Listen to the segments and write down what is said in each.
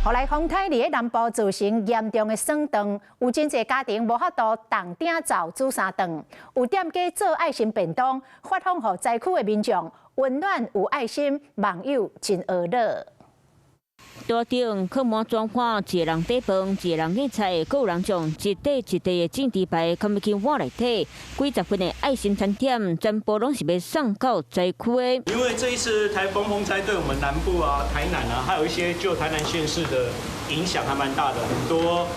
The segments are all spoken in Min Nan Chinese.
予來風颱佇南部造成嚴重的損斷，有真濟家庭無法度動鼎灶煮三頓。有店家做愛心便當，發放予災區的民眾，溫暖有愛心，網友真呵咾。桌頂囥滿磚塊，一个人底飯，一个人夾菜，閣有人將一塊一塊的煎豬排囥入去碗內底。幾十份的愛心餐點，全部攏是欲送到災區的。因為這一次颱風風災對我們南部啊、台南啊，還有一些就台南縣市的影響還蠻大的，很多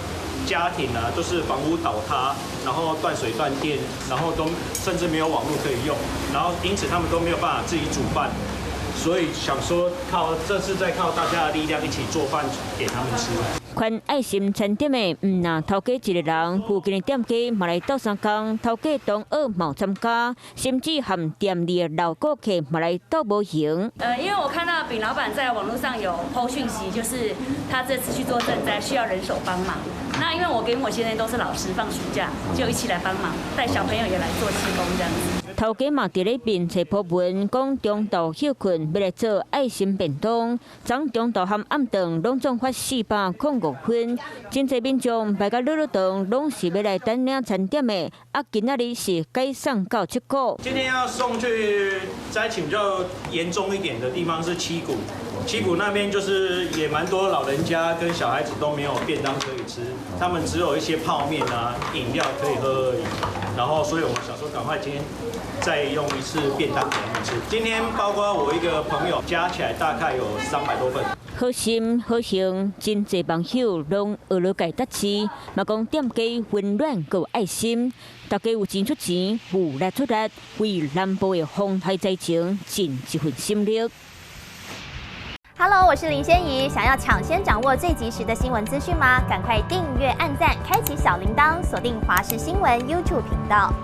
家庭啊都是房屋倒塌，然後斷水斷電，然後都甚至沒有網路可以用，然後因此他們都沒有辦法自己煮飯。所以想說靠這次再靠大家的力量一起做飯給他們吃。捐愛心餐點的毋但頭家一个人，附近的店家嘛來鬥相共，頭家同學嘛參加，甚至和店裡的老顧客嘛來鬥無閒。因為我看到炳老闆在網絡上有 PO 訊息，就是他這次去做賑災需要人手幫忙。那因為我跟我先生都是老師，放暑假就一起來幫忙，帶小朋友也來做志工這樣子。頭家嘛佇咧面冊 po 文，講中晝歇睏欲來做愛心便當，昨中晝和暗頓攏總發405份，真濟民眾排甲落落長，攏是欲來等領餐點的。啊，今仔日是改送到七股。今天要送去災情比較嚴重一點的地方是七股，七股那邊就是也蠻多老人家跟小孩子都沒有便當可以吃，他們只有一些泡麵啊、飲料可以喝而已。然後，所以我們想說，趕快今天再用一次便當給他們吃。今天包括我一個朋友，加起來大概有300多份。好心好行，真濟網友攏呵咾共支持，嘛講店家溫暖閣有愛心，大家有錢出錢，有力出力，為南部的風颱災情盡一份心力。 Hello，我是林仙怡。想要搶先掌握最及時的新聞資訊嗎？趕快訂閱、按讚、開啟小鈴鐺，鎖定華視新聞 YouTube 頻道。